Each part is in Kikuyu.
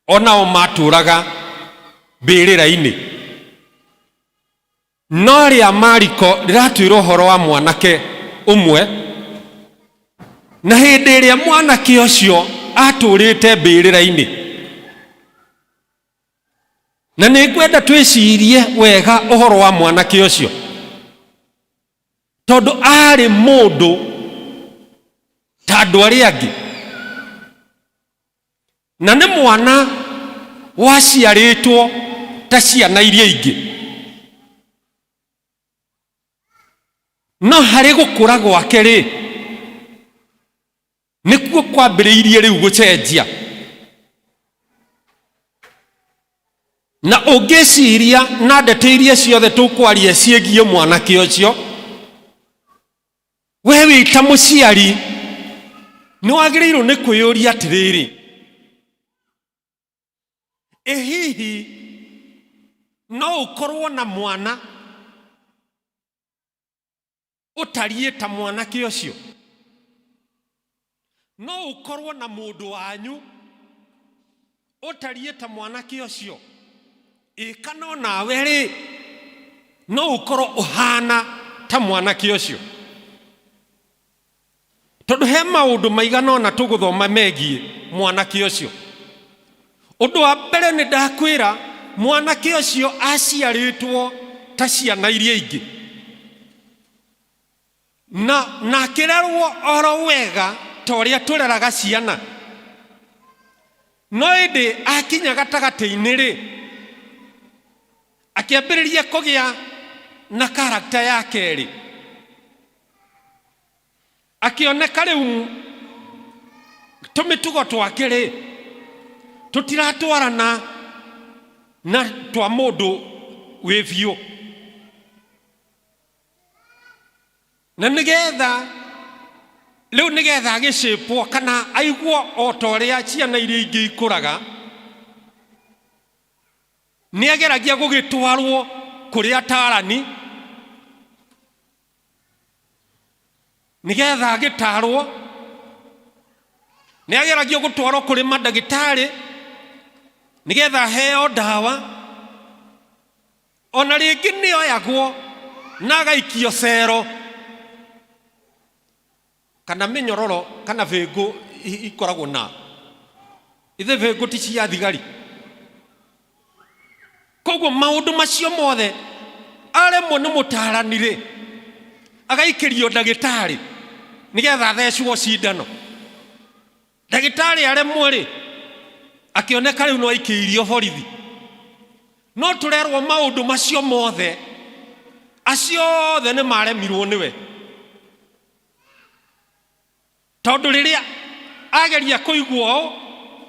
Onao matũraga mbĩrĩra-inĩ. No rĩa Mariko rĩratwĩra ũhoro wa mwanake ũmwe, na hĩndĩ ĩrĩa mwanake ũcio atũrĩte mbĩrĩra-inĩ. Na nĩ ngwenda twĩcirie wega ũhoro wa mwanake ũcio, tondũ aarĩ mũndũ ta andũ arĩa angĩ. Na nĩ mwana waciarĩtwo ta ciana iria ingĩ. No harĩ gũkũra gwake-rĩ, nĩkuo kwambĩrĩirie rĩu gũcenjia. Na ũngĩciria na ndeto iria ciothe tũkwaria ciĩgiĩ mwanake ũcio, We wĩ ta mũciari nĩ wagĩrĩirwo nĩ kwĩyũria atĩrĩrĩ, ĩ hihi no ũkorwo na mwana ũtariĩ ta mwanake ũcio? No ũkorwo na mũndũ wanyu ũtariĩ ta mwanake ũcio? Ĩ kana o nawe-rĩ, no ũkorwo ũhana ta mwanake ũcio? Tondũ he maũndũ maigana ũna tũgũthoma megiĩ mwanake ũcio. Ũndũ wa mbere nĩ ndakwĩra mwanake ũcio aciarĩtwo ta ciana iria ingĩ. Na na akĩrerwo oro wega ta ũrĩa tũreraga ciana. No ĩndĩ akinya gatagatĩ-inĩ rĩ, akĩambĩrĩria kũgĩa na karakta ya kerĩ. Akĩoneka rĩu tũmĩtugo twake rĩ, tũtiratwarana na twa mũndũ wĩ biũ. Na nĩgetha rĩu nĩgetha agĩcĩpwo kana aiguo o ta ũrĩa ciana iria ingĩ ikũraga, nĩ ageragia gũgĩtwarwo kũrĩ atarani nĩgetha agĩtarwo. Nĩ ageragio gũtwarwo kũrĩ mandagĩtarĩ nĩgetha aheo ndawa. Ona rĩngĩ nĩ oyagwo na agaikio cero kana mĩnyororo kana bĩngũ ikoragwo na ithe bĩngũ ti cia thigari. Koguo maũndũ macio mothe aremwo nĩ mũtarani rĩ, agaikĩrio ndagĩtarĩ nĩgetha athecwo cindano. Ndagĩtarĩ aremwo rĩ, akĩoneka rĩu no aikĩirio borithi. No tũrerwo maũndũ macio mothe, acio othe nĩ maremirwo nĩwe. Tondũ rĩrĩa ageria kũigua ũũ,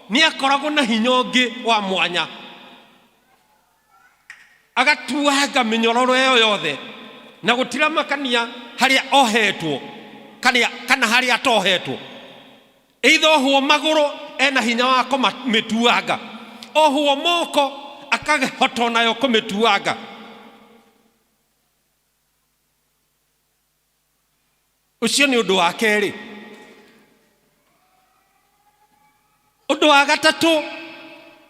nĩ akoragwo na hinya ũngĩ wa mwanya. Agatuanga mĩnyororo ĩyo yothe na gũtiramakania harĩa ohetwo kana harĩa atohetwo. Either ohwo magũrũ ena hinya wa kũmĩtuanga, ohwo moko akahota onayo kũmĩtuanga. Ũcio nĩ ũndũ wa kerĩ. Ũndũ wa gatatũ,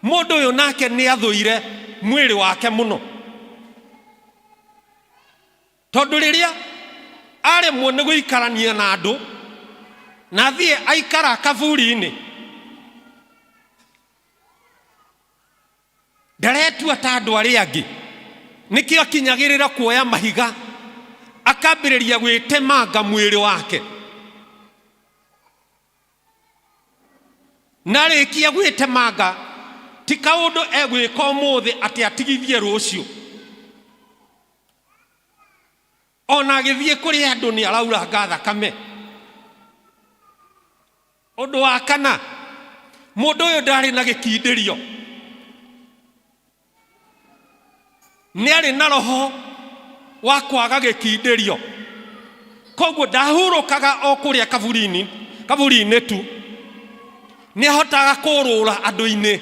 mũndũ ũyũ nake nĩ athũire mwĩrĩ wake mũno, tondũ rĩrĩa aremwo nĩ gũikarania na andũ na athiĩ aikara kaburi-inĩ, Ndaretua ta andũ arĩa angĩ. Nĩkĩo akinyagĩrĩra kuoya mahiga akambĩrĩria gwĩtemanga mwĩrĩ wake. Na arĩkia gwĩtemanga, ti kaũndũ egwĩka ũmũthĩ atĩ atigithie rũciũ. Ona agĩthiĩ kũrĩ andũ nĩ arauranga thakame. Ũndũ wa kana, mũndũ ũyũ ndarĩ na gĩkindĩrio. Nĩ arĩ na roho wa kwaga gĩkindĩrio. Koguo ndahurũkaga o kũrĩa kaburi-inĩ, kaburi-inĩ tu. Nĩ ahotaga kũrũra andũ-inĩ.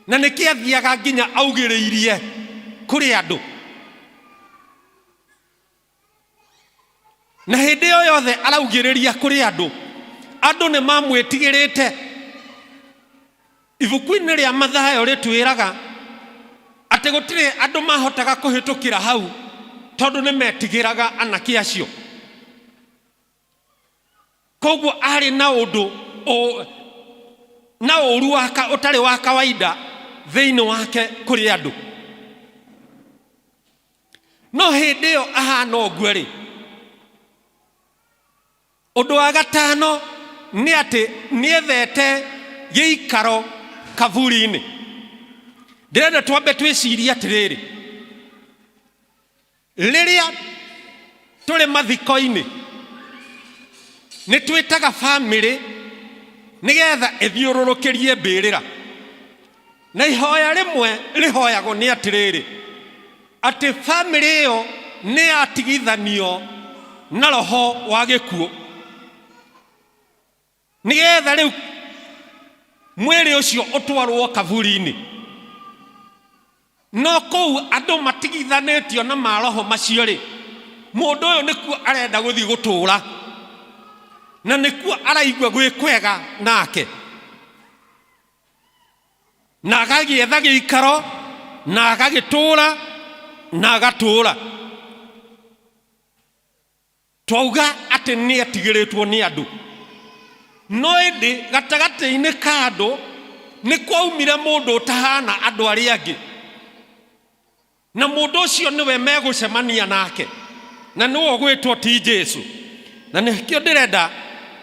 Na nĩkĩo athiaga nginya augĩrĩirie kũrĩ andũ. Na hĩndĩ ĩyo yothe araugĩrĩria kũrĩ andũ, andũ nĩ mamwĩtigĩrĩte. Ibuku-inĩ rĩa Mathayo rĩtwĩraga atĩ gũtirĩ andũ mahotaga kũhĩtũkĩra hau tondũ nĩ metigĩraga anake acio. Koguo arĩ na ũndũ na ũru waka ũtarĩ wa kawaida thĩinĩ wake kũrĩ andũ. No hĩndĩ ĩyo ahana ũguo rĩ, Ũndũ wa gatano nĩ atĩ nĩethete gĩikaro kaburi-inĩ. Ndĩrenda twambe twĩcirie atĩrĩrĩ, rĩrĩa tũrĩ mathiko-inĩ nĩ twĩtaga bamĩrĩ nĩgetha ĩthiũrũrũkĩrie mbĩrĩra, na ihoya rĩmwe rĩhoyagwo nĩ atĩrĩrĩ, atĩ bamĩrĩ ĩyo nĩ yatigithanio na roho wa gĩkuũ nĩgetha rĩu mwĩrĩ ũcio ũtwarwo kaburi-inĩ. No kũu andũ matigithanĩtio na maroho macio rĩ, mũndũ ũyũ nĩkuo arenda gũthiĩ gũtũũra na nĩkuo araigua gwĩ kwega nake. Na agagĩetha gĩikaro na agagĩtũũra na agatũũra. Twauga atĩ nĩ etigĩrĩtwo nĩ andũ, no ĩndĩ gatagatĩ-inĩ ka andũ nĩ kwaumire mũndũ ũtahana andũ arĩa angĩ. Na mũndũ ũcio nĩwe megũcemania nake, na nĩwe ũgwĩtwo ti Jesu. Na nĩkĩo ndĩrenda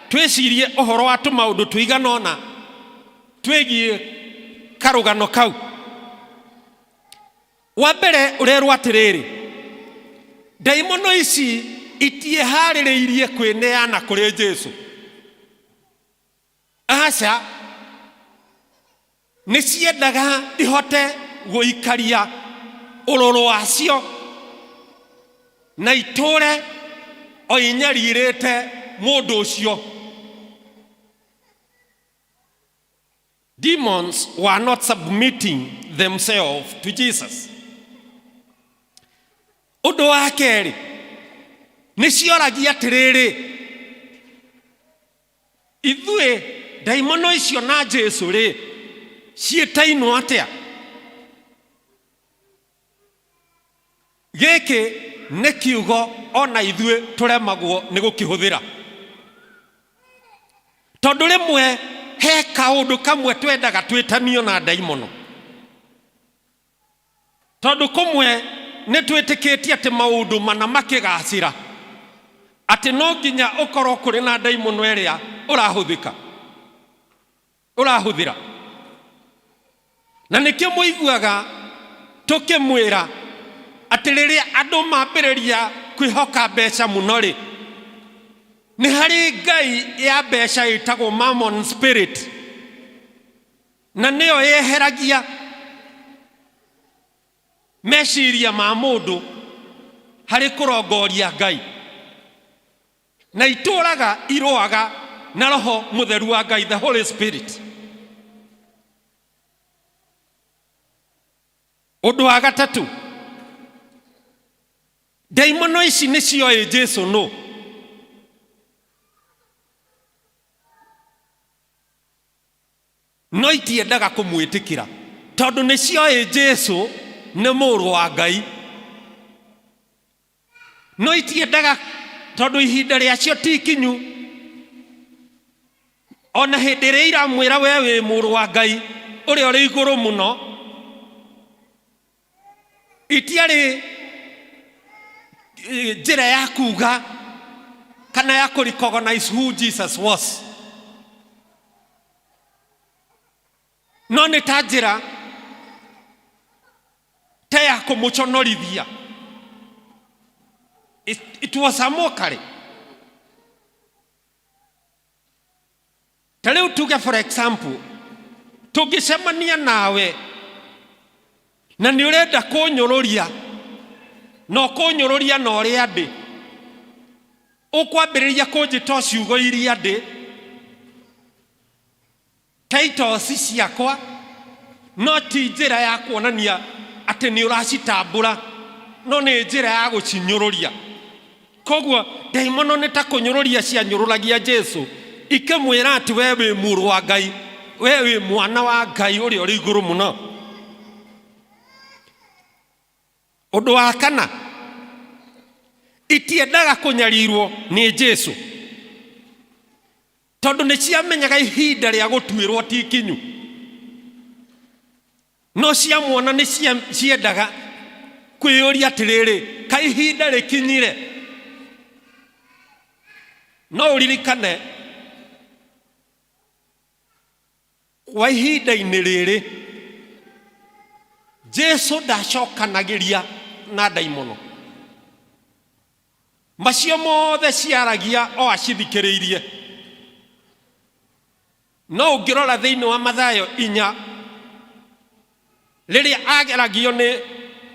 twĩcirie ũhoro wa tũmaũndũ tũigana ũna twĩgiĩ karũgano kau. Wa mbere ũrerwo atĩrĩrĩ, ndaimono ici itiĩharĩrĩirie kwĩneana kũrĩ Jesu. Aca, nĩ ciendaga ihote gũikaria ũrũrũ wacio na itũre o inyarirĩte mũndũ ũcio. Demons were not submitting themselves to Jesus. Ũndũ wa kerĩ, nĩ cioragia atĩrĩrĩ, Ithuĩ ndaimono icio na Jesu rĩ, ciĩtainwo atĩa? Gĩkĩ nĩ kiugo ona ithuĩ tũremagwo nĩ gũkĩhũthĩra, tondũ rĩmwe he kaũndũ kamwe twendaga twĩtanio na ndaimono. Tondũ kũmwe nĩ twĩtĩkĩtie atĩ maũndũ mana makĩgacĩra atĩ no nginya ũkorwo kũrĩ na ndaimono ĩrĩa ũrahũthĩka ũrahũthĩra. Na nĩkĩo mũiguaga tũkĩmwĩra atĩ rĩrĩa andũ mambĩrĩria kwĩhoka mbeca mũno rĩ, nĩ harĩ ngai ya mbeca ĩtagwo Mammon spirit, na nĩyo yeheragia meciria ma mũndũ harĩ kũrongoria Ngai, na itũraga irũaga na roho mũtheru wa Ngai, the Holy Spirit. Ũndũ wa gatatũ, ndaimono ici nĩ cioĩ Jesu nũ. No itiendaga kũmwĩtĩkĩra tondũ nĩ cioĩ Jesu nĩ mũrũ wa Ngai. No itiendaga tondũ ihinda rĩacio ti ikinyu. Ona hĩndĩ ĩrĩa iramwĩra we wĩ mũrũ wa Ngai ũrĩa ũrĩ igũrũ mũno, itiarĩ njĩra ya kuga kana ya kũ recognize who Jesus was. No nĩ ta njĩra ta ya kũmũconorithia. It was a mockery. Ta rĩu tuge for example, tũngĩcemania nawe na nĩ ũrenda kũnyũrũria na ũkũnyũrũria na ũrĩa ndĩ, ũkwambĩrĩria kũnjĩta o ciugo iria ndĩ, titles ciakwa, no ti njĩra ya kuonania atĩ nĩ ũracitambũra, no nĩ njĩra ya gũcinyũrũria. Koguo ndaimono nĩ ta kũnyũrũria cianyũrũragia Jesu ikĩmwĩra atĩ we wĩ mũrũ wa Ngai. We wĩ mwana wa Ngai ũrĩa ũrĩ igũrũ mũno. Ũndũ wa kana, itiendaga kũnyarirwo nĩ Jesu tondũ nĩ ciamenyaga ihinda rĩa gũtuĩrwo ti ikinyu. No ciamuona nĩ ciendaga kwĩyũria atĩrĩrĩ, kaĩ ihinda rĩkinyire? No ũririkane kwa ihinda-inĩ rĩrĩ Jesu ndacokanagĩria na ndaimono. Macio mothe ciaragia o acithikĩrĩirie. No ũngĩrora thĩinĩ wa Mathayo 4, rĩrĩa ageragio nĩ,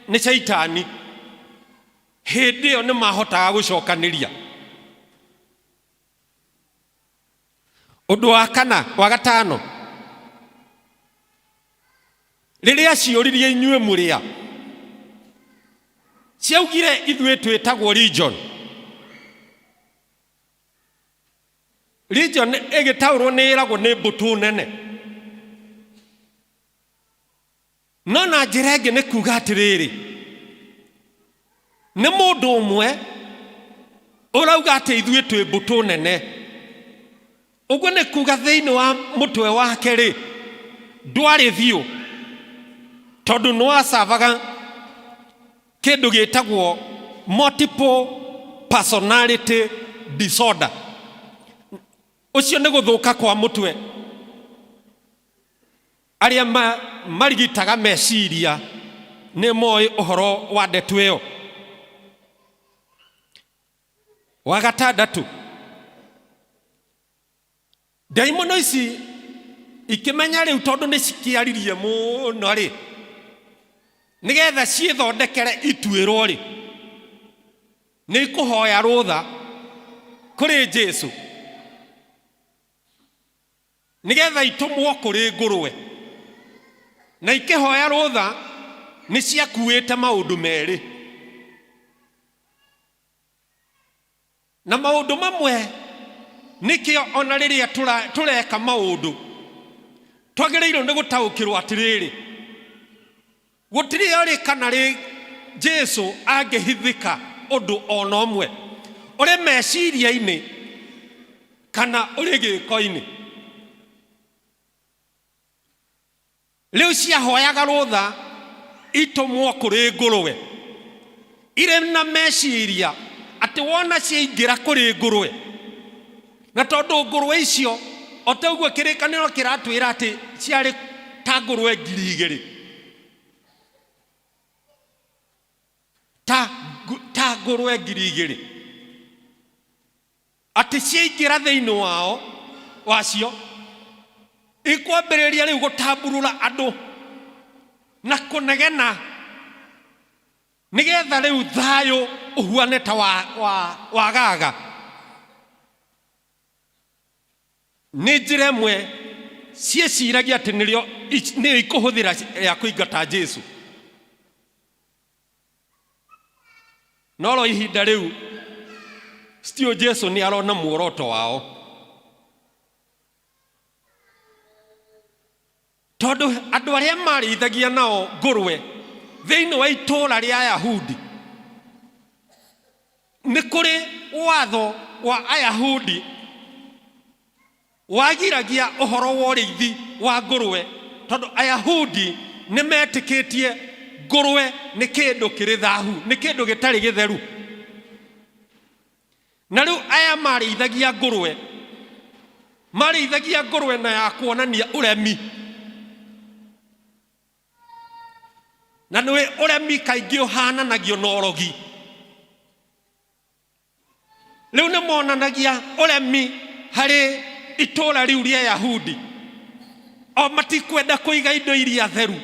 nĩ Shaitani, hĩndĩ ĩyo nĩ mahotaga gũcokanĩria. Ũndũ wa kana, wa gatano, rĩrĩa ciũririe inyuĩ mũrĩa, ciaugire ithuĩ twĩtagwo legion. Legion ĩgĩtaũrwo nĩ ĩragwo nĩ mbũtũ nene. No na njĩra ĩngĩ nĩ kuga atĩrĩrĩ, nĩ mũndũ ũmwe ũrauga atĩ ithuĩ twĩ mbũtũ nene. Ũguo nĩ kuga thĩinĩ wa mũtwe wake rĩ, ndwarĩ biũ, tondũ nĩ wacavaga kĩndũ gĩtagwo multiple personality disorder. Ũcio nĩ gũthũka kwa mũtwe. Arĩa marigitaga meciria nĩ moĩ ũhoro wa ndeto ĩyo. Wa gatandatũ, ndaimono ici ikĩmenya rĩu tondũ nĩ cikĩaririe mũno rĩ, nĩgetha ciĩthondekere ituĩrwo rĩ, nĩ ikũhoya rũtha kũrĩ Jesu nĩgetha itũmwo kũrĩ ngũrwe. Na ikĩhoya rũtha nĩ ciakuĩte maũndũ merĩ. Na maũndũ mamwe nĩkĩo ona rĩrĩa tũreka maũndũ twagĩrĩirwo nĩ gũtaũkĩrwo atĩrĩrĩ, gũtirĩ rĩ kana rĩ Jesu angĩhithĩka ũndũ ona ũmwe ũrĩ meciria-inĩ kana ũrĩ gĩko-inĩ. Rĩu ciahoyaga rũtha itũmwo kũrĩ ngũrwe irĩ na meciria atĩ wona ciaingĩra kũrĩ ngũrwe, na tondũ ngũrwe icio o ta ũguo kĩrĩkanĩro kĩratwĩra atĩ ciarĩ ta ngũrwe 2,000, ta ngũrwe 2,000, atĩ ciaingĩra thĩinĩ wao wacio ikwambĩrĩria rĩu gũtamburũra andũ na kũnegena nĩgetha rĩu thayũ ũhuane ta wa gaga. Nĩ njĩra ĩmwe ciĩciragia atĩ nĩrĩo nĩyo ikũhũthĩra ya kũingata Jesu. No ro ihinda rĩu still Jesu nĩ arona muoroto wao, tondũ andũ arĩa marĩithagia nao ngũrwe thĩinĩ wa itũũra rĩa Ayahudi, nĩ kũrĩ watho wa Ayahudi wagiragia ũhoro wa ũrĩithi wa ngũrwe, tondũ Ayahudi nĩ metĩkĩtie ngũrwe nĩ kĩndũ kĩrĩ thahu, nĩ kĩndũ gĩtarĩ gĩtheru. Na rĩu aya marĩithagia ngũrwe, marĩithagia ngũrwe na ya kuonania ũremi. Na nĩ ũremi kaingĩ ũhananagio na ũrogi. Rĩu nĩ monanagia ũremi harĩ itũũra rĩu rĩa Yahudi. O matikwenda kũiga indo iria theru,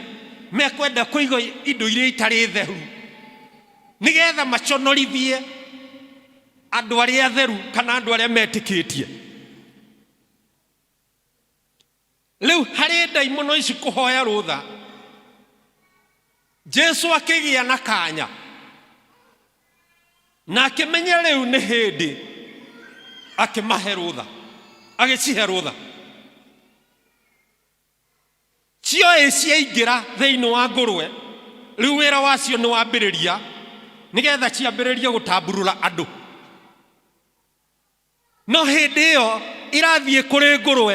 mekwenda kũiga indo iria itarĩ theru, nĩgetha maconorithie andũ arĩa atheru kana andũ arĩa metĩkĩtie. Rĩu harĩ ndaimono ici kũhoya rũtha, Jesu akĩgĩa na kanya na akĩmenya rĩu nĩ hĩndĩ, akĩmahe rũtha, agĩcihe rũtha. Cioĩ ciaingĩra thĩinĩ wa ngũrwe, rĩu wĩra wacio nĩ wambĩrĩria, nĩgetha ciambĩrĩrie gũtamburũra andũ. No hĩndĩ ĩyo irathiĩ kũrĩ ngũrwe,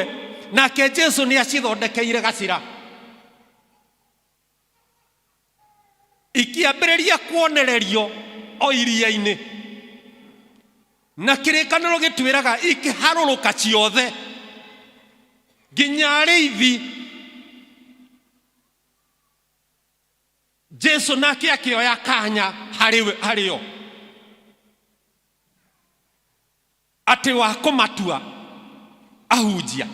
nake Jesu nĩ acithondekeire gacĩra. Ikĩambĩrĩria kuonererio o iria-inĩ, na kĩrĩkanĩro gĩtwĩraga ikĩharũrũka ciothe nginya arĩithi. Jesu nake akĩoya kanya harĩ o atĩ wa kũmatua ahunjia.